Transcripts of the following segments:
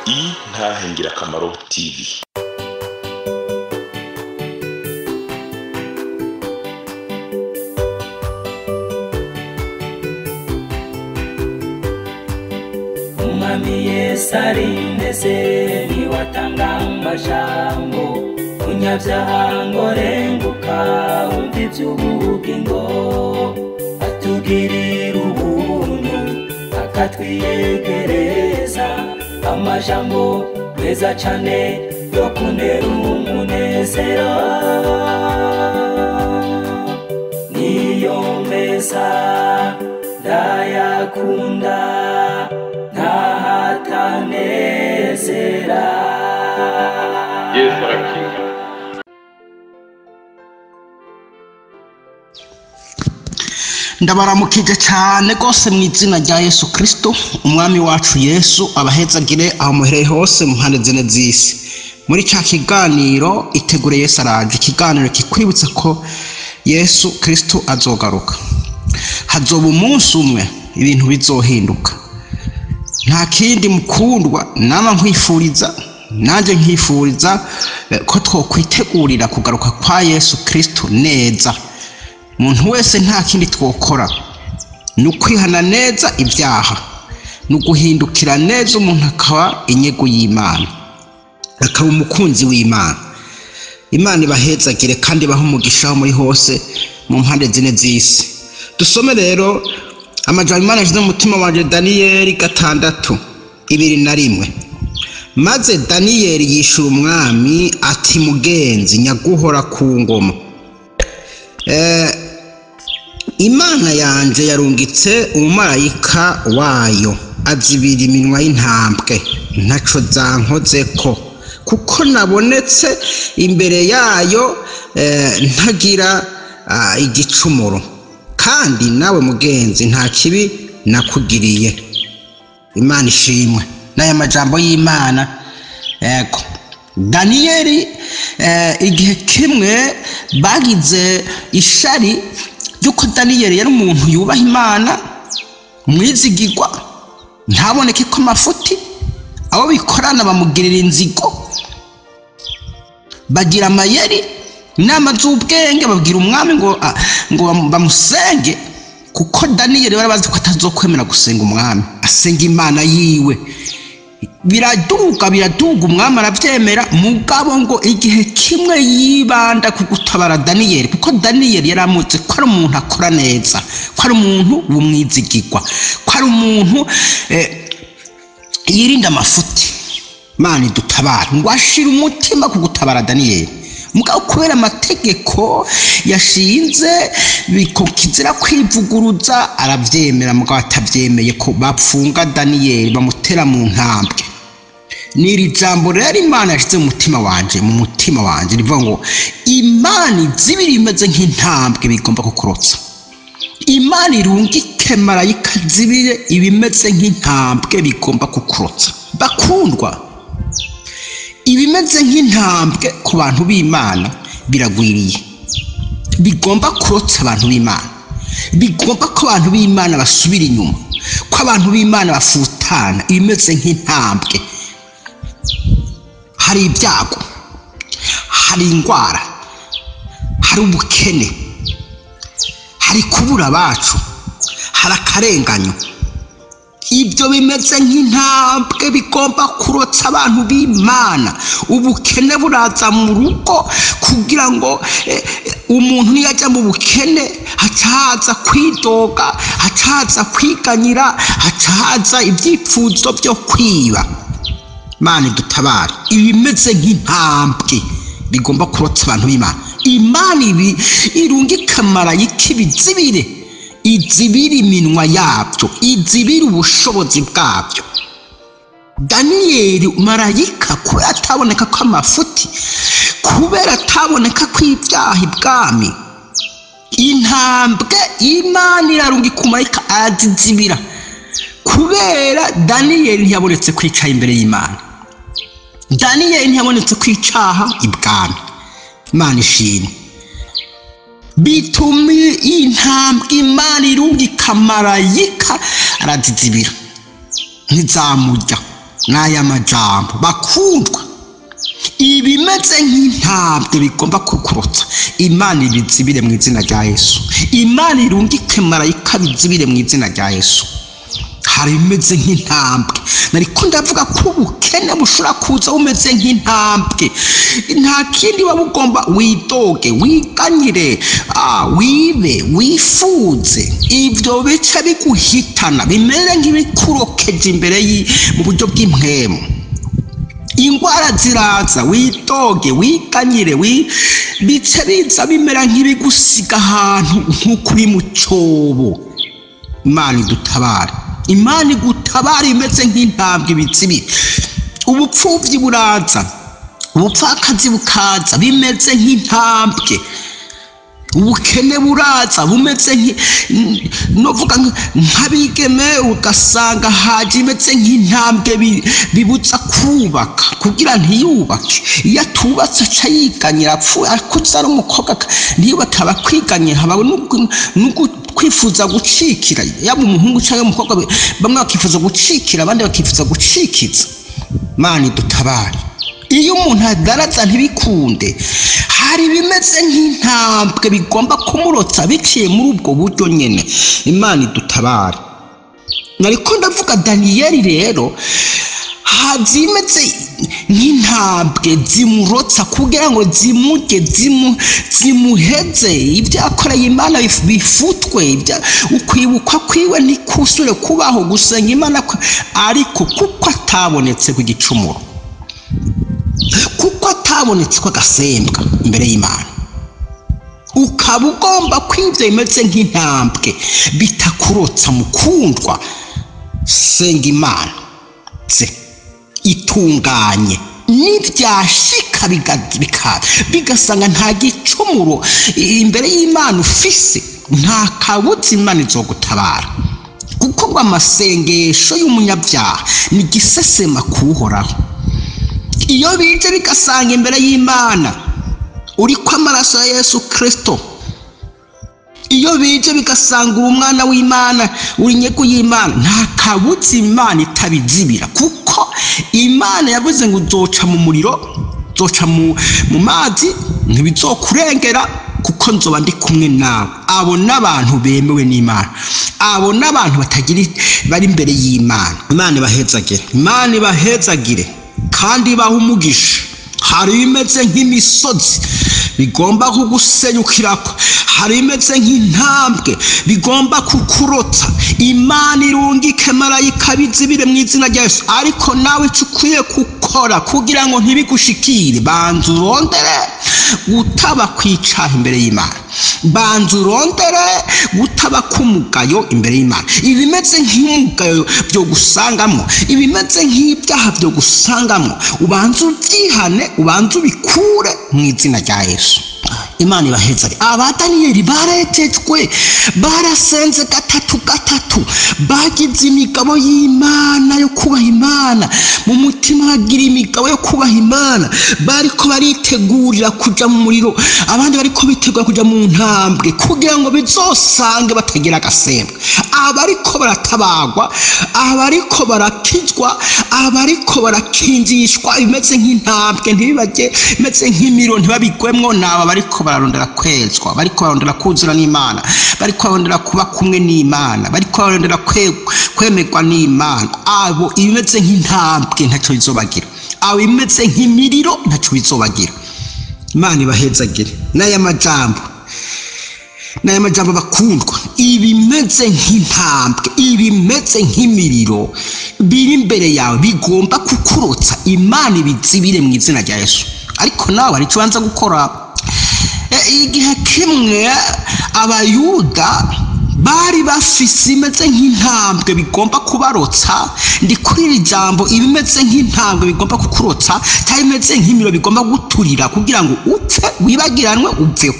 Intahe Ngirakamaro TV. Umwami Yesu arindeze, niwatanga amajambo, unyabyaha ngo renguka wumva iby'ubugingo, atugirira ubuntu akatwiyegereza amajambo meza cane yo kuntera umunezero. Niyo meza ndayakunda ntahatanezera. Yesu arakinga. Ndabaramukije cyane rwose mu izina rya Yesu Kristo umwami wacu. Yesu abahezagire aho muhereye hose mu mpande zine z'isi, muri cya kiganiro Itegure Yesu Araje, ikiganiro kikwibutsa ko Yesu Kristo azogaruka. Hazoba umunsi umwe ibintu bizohinduka. Nta kindi mukundwa nama nkwifuriza, nanjye nkifuriza ko twokwitegurira kugaruka kwa Yesu Kristo neza. Umuntu wese nta kindi twokora ni ukwihana neza ibyaha, ni uguhindukira neza, umuntu akaba inyego y'Imana, akaba umukunzi w'Imana. Imana ibahezagire kandi ibahe umugisha aho muri hose mu mpande zine z'isi. Dusome rero amajambo Imana yashyize mu mutima wanje, Daniyeli 6:21. Maze Daniyeli yishura umwami ati: "Mugenzi nyaguhora ku ngoma, Imana yanje yarungitse umumarayika wayo azibira iminwa y'intambwe, ntaco zankozeko, kuko nabonetse imbere yayo ntagira igicumuro. Kandi nawe mugenzi, nta kibi nakugiriye." Imana ishimwe n'aya majambo y'Imana. Yego, Daniyeli igihe kimwe bagize ishari ry'uko Daniyeli yari umuntu yubaha Imana, umwizigirwa, ntaboneke ko amafuti. Abo bikorana bamugirira inzigo, bagira amayeri, inama z'ubwenge, babwira umwami ngo bamusenge, kuko Daniyeli bari bazi ko atazokwemera gusenga umwami, asenga Imana yiwe. Biraduga, biraduga, umwami arabyemera. Mugabo ngo igihe kimwe yibanda ku gutabara Daniyeli, kuko Daniyeli yari amuzi ko ari umuntu akora neza, ko ari umuntu w'umwizigirwa, ko ari umuntu yirinda amafuti. Mana idutabara. Ngo ashira umutima ku gutabara Daniyeli, mugabo kubera amategeko yashinze kizira kwivuguruza, arabyemera, mugabo atabyemeye ko bapfunga Daniyeli, bamutera mu ntambwe. Ni iri jambo rero Imana yashyize mu mutima wanje, rivuga ngo Imana izibiri imeze nk'intambwe bigomba kukurotsa. Imana irungike marayika zibire ibimeze nk'intambwe bigomba kukurotsa. Bakundwa, ibimeze nk'intambwe ku bantu b'Imana biragwiriye, bigomba kurotsa abantu b'Imana, bigomba ko abantu b'Imana basubira inyuma, ko abantu b'Imana bafutana. Ibimeze nk'intambwe: hari ibyago, hari indwara, hari ubukene, hari kubura abacu, hari akarenganyo. Ibyo bimeze nk'intambwe bigomba kurotsa abantu b'Imana. Ubukene buraza mu rugo kugira ngo umuntu niyajya mu bukene haca haza kwidoga, haca haza kwiganyira, haca haza ibyifuzo byo kwiba. Mana dutabare. Ibimeze nk'intambwe bigomba kurotsa abantu b'Imana, Imana ibi irungika marayika ibizibire, izibire iminwa yabyo, izibire ubushobozi bwabyo. Daniyeli marayika, kubera ataboneka ko amafuti, kubera ataboneka ko ibyaha ibwami, intambwe Imana irarungika umumarayika arazizibira, kubera Daniyeli ntiyabonetse kwicara imbere y'Imana, Daniyeli ntiyabonetse kwicaha ibwami. Imana ishimwe. Bituma intambwe Imana irungika marayika arazizibira, ntizamurya. N'aya majambo bakundwa, ibimeze nk'intambwe bigomba kukurotsa, Imana ibizibire mu izina rya Yesu. Imana irungike marayika bizibire mu izina rya Yesu. Hari ibimeze nk'intambwe, nariko ndavuga ko ubukene bushobora kuza bumeze nk'intambwe. Nta kindi waba ugomba, widoge, wiganyire, wibe, wifuze, ivyo bice biguhitana, bimere nk'ibikurokeje imbere mu buryo bw'impwemu. Ingwara ziraza, widoge, wiganyire, bice biza bimera nk'ibigusiga ahantu nk'uko uri mu cyobo. Imana idutabare, Imana igutabare. Imeze nk'intambwe ibitsibiri. Ubupfuvyi buraza, ubupfakazi bukaza bimeze nk'intambwe. Ubukene buraza bumeze novuga nk'abigeme, ugasanga haje imeze nk'intambwe bibutsa kubaka kugira ntiyubake. Iyo atubatse aca yiganyira, akuze ari umukobwa ntiyubake, aba akwiganyira, haba kwifuza gucikira, yaba umuhungu cyangwa umukobwa, bamwe bakifuza gucikira, abandi bakifuza gucikiza. Imana idutabare. Iyo umuntu adaraza ntibikunde, hari ibimeze nk'intambwe bigomba kumurotsa biciye muri ubwo buryo nyene. Imana idutabare. Nariko ndavuga Daniyeli rero, hazimeze nk'intambwe zimurotsa kugira ngo zimurye, zimuheze ibyo yakoreye Imana bifutwe, ukwibukwa kwiwe ntikusure kubaho, gusenga Imana, ariko kuko atabonetse ku gicumuro, kuko atabonetse ko agasembwa imbere y'Imana, ukaba ugomba kw'ibyo bimeze nk'intambwe bitakurotsa. Mukundwa, senga Imana ze itunganye, nibyashika bigasanga nta gicumuro imbere y'Imana ufise, nta kabuza Imana izogutabara, kuko ngo amasengesho y'umunyabyaha ni igisesema kuwuhoraho. Iyo bije bigasanga imbere y'Imana uriko amaraso ya Yesu Kristo, iyo bije bigasanga uri umwana w'Imana, uri inyegu y'Imana, nta kabuza Imana itabizibira, kuko Imana yavuze ngo uzoca mu muriro, uzoca mu mazi, ntibizokurengera, kuko nzoba ndi kumwe nawe. Abo n'abantu bemewe n'Imana, abo n'abantu batagira bari imbere y'Imana. Imana ibahezagire, Imana ibahezagire kandi ibahe umugisha. Hari ibimeze nk'imisozi bigomba kugusenyukirako, hari ibimeze nk'intambwe bigomba kukurotsa. Imana irungike marayika bizibire mu izina rya Yesu. Ariko nawe icyo ukwiye gukora kugira ngo ntibigushikire, banza urondere gutaba kwicaha imbere y'Imana, banza urondere gutaba k'umugayo imbere y'Imana. Ibimeze nk'umugayo byo gusangamo, ibimeze nk'ibyaha byo gusangamo, ubanze ubyihane, ubanze ubikure mu izina rya Yesu. Imana ibahezare. Abadaniyeli baretejwe, barasenze gatatu gatatu, bagize imigabo y'Imana yo kubaha Imana mu mutima, bagira imigabo yo kubaha Imana, bariko baritegurira kuja mu muriro, abandi bariko bitegura kuja mu ntambwe kugira ngo bizosange batagira agasembwa. Abariko baratabagwa, abariko barakizwa, abariko barakinjishwa ibimeze nk'intambwe ntibibajye, bimeze nk'imiro ntibabigwemwo, naba bariko bararondera kwezwa, bariko bararondera kuzura n'Imana, bariko bararondera kuba kumwe n'Imana, bariko bararondera kwemerwa n'Imana. Abo ibimeze nk'intambwe ntacyo bizobagira, abo ibimeze nk'imiriro ntacyo bizobagira. Imana ibahezagire. N'aya majambo, n'aya majambo bakundwa, ibimeze nk'intambwe, ibimeze nk'imiriro biri imbere yawe bigomba kukurotsa, Imana ibizibire mu izina rya Yesu. Ariko nawe hari icyo ubanza gukora. Igihe kimwe Abayuda bari bafise imeze nk'intambwe bigomba kubarotsa. Ndi kuri iri jambo, ibimeze nk'intambwe bigomba kukurotsa cyangwa ibimeze nk'imiro bigomba guturira kugira ngo upfe, wibagiranwe, upfeho.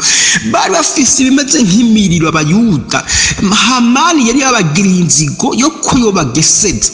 Bari bafise ibimeze nk'imiriro Abayuda. Hamani yari yabagiriye inzigo yo kuyobageseza.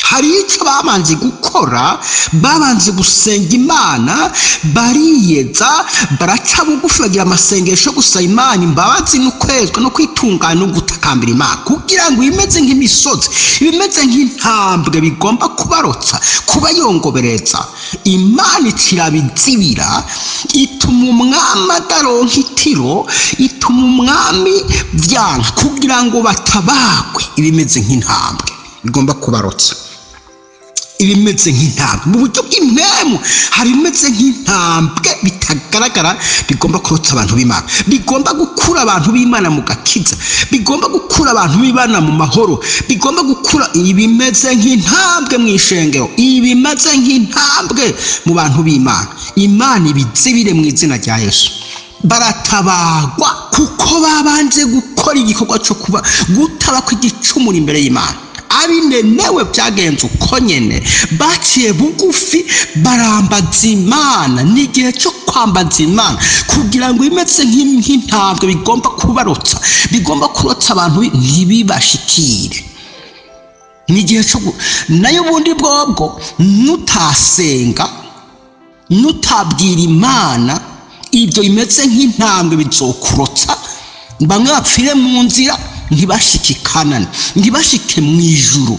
Hari icyo babanje gukora, babanje gusenga Imana, bariyeza, baraca bugufi, bagira amasengesho yo gusaba Imana imbabazi no kwezwa no kwitunganya no gutakambira Imana, kugira ngo ibimeze nk'imisozi, ibimeze nk'intambwe bigomba kubarotsa, kubayongobereza, Imana ikirabizibira, ituma umwami adaronka itiro, ituma umwami byanka, kugira ngo batabagwe ibimeze nk'intambwe bigomba kubarotsa, ibimeze nk'intambwe mu buryo bw'impwemu. Hari ibimeze nk'intambwe bitagaragara bigomba kurotsa abantu b'Imana, bigomba gukura abantu b'Imana mu gakiza, bigomba gukura abantu b'Imana mu mahoro, bigomba gukura ibimeze nk'intambwe mu ishengero, ibimeze nk'intambwe mu bantu b'Imana. Imana ibizibire mu izina rya Yesu. Baratabagwa kuko babanje gukora igikorwa cyo kuba gutaba kw'igicumuro imbere y'Imana. Abinenewe byagenze uko nyene, baciye bugufi barambaza Imana. Ni igihe cyo kwambaza Imana kugira ngo ibimeze nk'intambwe bigomba kubarotsa, bigomba kurotsa abantu ntibibashikire. Ni igihe cyo nayo ubundi bwobwo nutasenga, nutabwira Imana, ibyo bimeze nk'intambwe bizokurotsa, bamwe bapfire mu nzira, ntibashike Kanani, ntibashike mu ijuru,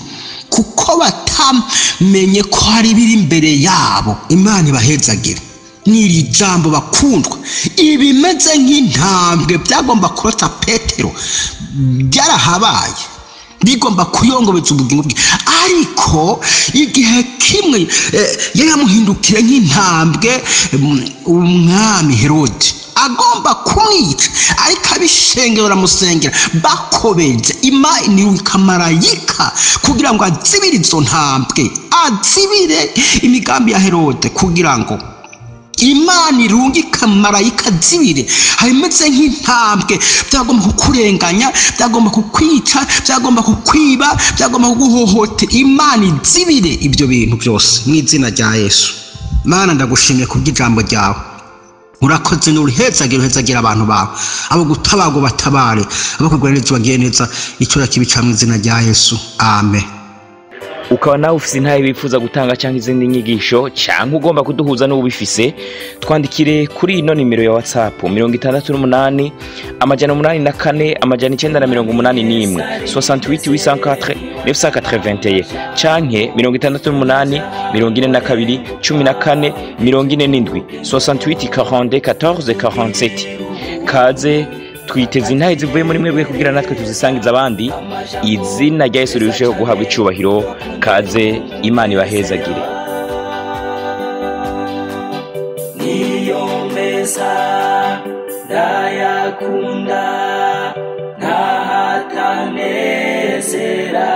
kuko batamenye ko hari biri imbere yabo. Imana ibahezagire. N'iri jambo bakundwa, ibimeze nk'intambwe byagomba kurota Petero byarahabaye, bigomba kuyongobeza ubugingo bwe, ariko igihe kimwe yari yamuhindukire nk'intambwe umwami Herode agomba kumwica, ariko abishengera baramusengera bakobeje Imana ikamarayika kugira ngo azibire izo ntambwe, azibire imigambi ya Herode, kugira ngo Imana irungika marayika azibire. Habimeze nk'intambwe byagomba kukurenganya, byagomba kukwica, byagomba kukwiba, byagomba kuguhohotera. Imana izibire ibyo bintu byose mu izina rya Yesu. Mana, ndagushimiye kubw'ijambo ryawe. Urakoze, n'uruhezagira uhezagira abantu bawe, abo gutabarwa batabare, abo kugwa neza bagiye neza, icyo kibica mu izina rya Yesu. Amen. Ukaba nawe ufise intahe wifuza gutanga cyangwa izindi nyigisho, cyangwa ugomba kuduhuza n'ubifise, twandikire kuri ino nimero ya WhatsApp 68 804 981 68 804 981 canke 68 42 14 47 68 42 14 47. Kaze twiteze intahe zivuye muri mwebwe kugira natwe tuzisangiza abandi, izina rya Yesu rirusheho guhabwa icubahiro. Kaze, Imana ibahezagire. Niyo meza ndayakunda, ntahatanezera.